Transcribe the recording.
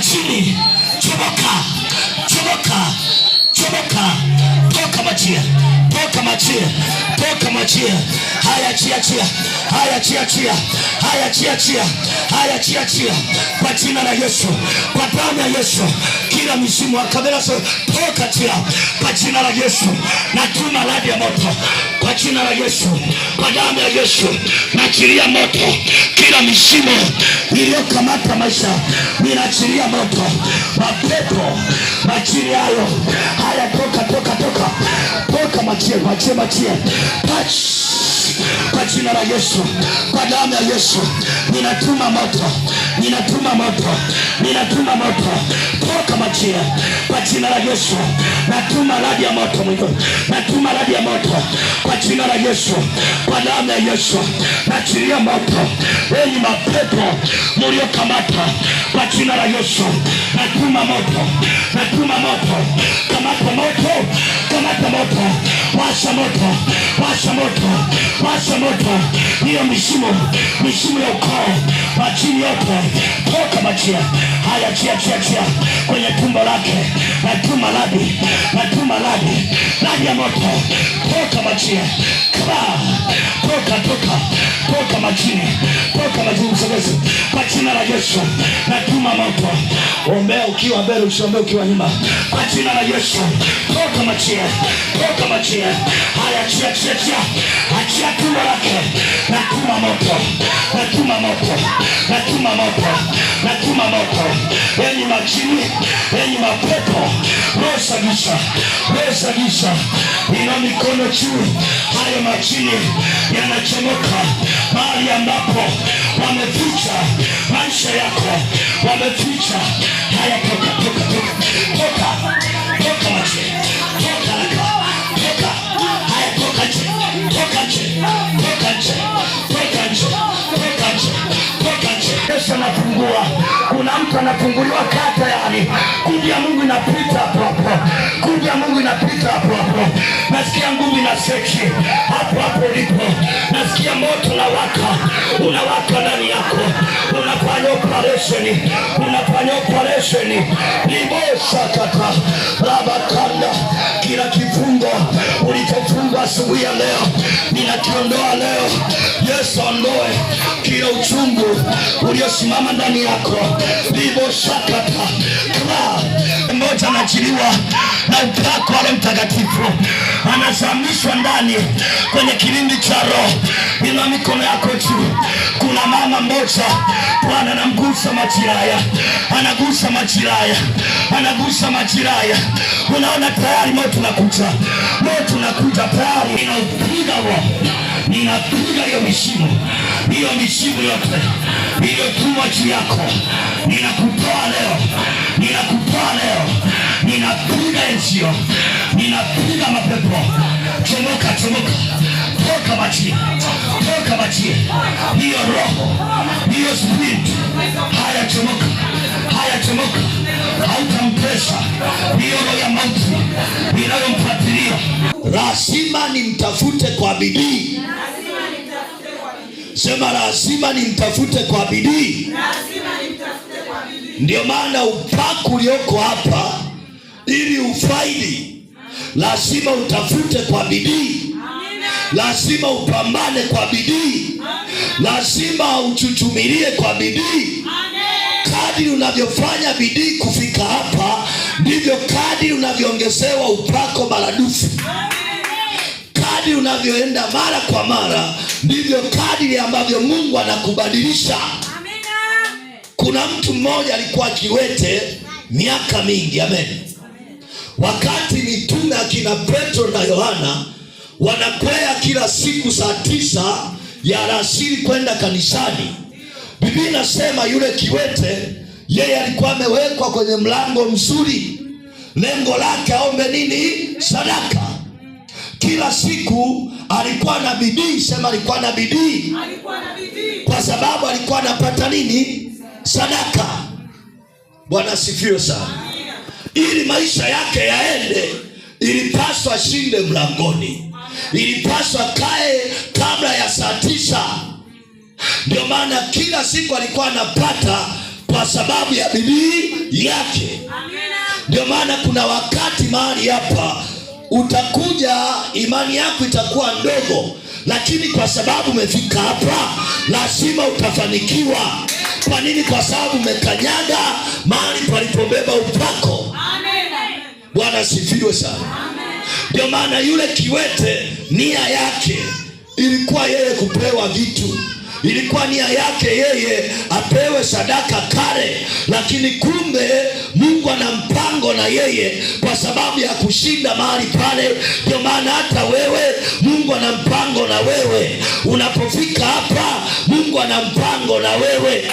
Majini, chomoka, chomoka, chomoka, toka majia, toka majia, toka majia. Haya, chia, chia, haya, chia, chia, haya, chia, chia, haya, chia, chia, kwa jina la Yesu, kwa damu ya Yesu, kila mizimu wa kabila toka chia, kwa jina la Yesu, natuma radi ya moto kwa jina la Yesu, kwa damu ya Yesu, naachilia moto kila mizimu iliyokamata maisha, ninaachilia moto, mapepo majini hayo haya, toka, toka, toka, toka, machie, machie, machie, touch kwa jina la Yesu, kwa damu ya Yesu, ninatuma moto, ninatuma moto, ninatuma moto, toka machie, kwa jina la Yesu, natuma radi ya moto Mungu, natuma radi ya moto kwa jina la Yesu, kwa damu ya Yesu, naachilia moto, enyi mapepo mliokamata, kwa jina la Yesu, natuma moto, natuma moto, kamata moto, kamata moto, washa moto, washa moto, washa moto, hiyo mishimu, mishimu ya ukoo, majini yote, toka majia haya, chia, chia, chia kwenye tumbo lake, natuma radi, natuma radi, radi ya moto, toka majia, kaba, toka, toka, toka majini, toka majini, msogezi, kwa jina la Yesu, natuma moto. Ombea ukiwa mbele, usiombee ukiwa nyuma, kwa jina la Yesu, toka majia, toka majia haya, chia, chia, chia, achia tumbo lake, natuma moto, natuma moto, natuma moto, natuma moto, enyi majini, enyi mapepo, roho za giza, roho za giza, ina mikono juu, hayo majini yanachomoka mahali ambapo wameficha maisha yako, wameficha haya, toka, toka, toka, toka, toka majini, toka haraka, toka haya, toka nje, toka nje, toka nje, toka nje, toka nje, toka nje. Yesu anafungua, kuna mtu anafunguliwa kaa tayari. Nguvu ya Mungu inapita hapo hapo, nguvu ya Mungu inapita hapo hapo. Nasikia nguvu ina sechi hapo hapo ulipo, nasikia moto unawaka, unawaka ndani yako, unafanya operation, unafanya operation libosakata rabakanda. Kila kifungo ulichofungwa asubuhi ya leo ninakiondoa leo. Yesu ondoe kila uchungu uliosimama ndani yako libosakata kra mmoja anaachiliwa na upako wa Roho Mtakatifu, anazamishwa ndani kwenye kilindi cha Roho. Inua mikono yako juu. Kuna mama mmoja, Bwana anamgusa majira haya, anagusa majira haya, anagusa majira haya. Unaona tayari moto unakuja, moto unakuja tayari. Ninaupiga roho, ninapiga hiyo mishimu, hiyo mishimu yote iliyotumwa juu yako, ninakutoa leo, ninakutoa leo, ninapiga enzio, ninapiga mapepo. Chomoka, chomoka, toka majini, toka majini, hiyo roho, hiyo spirit. Haya, chomoka, haya, chomoka, hautampesa hiyo roho ya mauti inayomfuatilia. Lazima nimtafute kwa bidii. Sema, lazima nimtafute kwa bidii. Ndio maana upako ulioko hapa, ili ufaidi, lazima utafute kwa bidii, lazima upambane kwa bidii, lazima uchuchumilie kwa bidii. Kadiri unavyofanya bidii kufika hapa, ndivyo kadiri unavyoongezewa upako maradufu. Kadiri unavyoenda mara kwa mara, ndivyo kadiri ambavyo Mungu anakubadilisha. Kuna mtu mmoja alikuwa kiwete miaka mingi, amen. Wakati mitume akina Petro na Yohana wanakwea kila siku saa 9 ya alasiri kwenda kanisani, Biblia inasema yule kiwete yeye alikuwa amewekwa kwenye mlango mzuri, lengo lake aombe nini? Sadaka. Kila siku alikuwa na bidii, sema alikuwa na bidii, kwa sababu alikuwa anapata nini? Sadaka. Bwana asifiwe sana. Ili maisha yake yaende, ilipaswa ashinde mlangoni, ilipaswa kae kabla ya saa 9. Ndio maana kila siku alikuwa anapata Kwa sababu ya bidii yake. Ndio maana kuna wakati mahali hapa utakuja, imani yako itakuwa ndogo, lakini kwa sababu umefika hapa, lazima utafanikiwa. Kwa nini? Kwa sababu umekanyaga mahali palipobeba upako. Bwana asifiwe sana. Ndio maana yule kiwete nia yake ilikuwa yeye kupewa vitu, ilikuwa nia yake yeye apewe sadaka kale, lakini kumbe Mungu ana mpango na yeye kwa sababu ya kushinda mahali pale. Ndio maana hata wewe Mungu ana mpango na wewe. Unapofika hapa, Mungu ana mpango na wewe.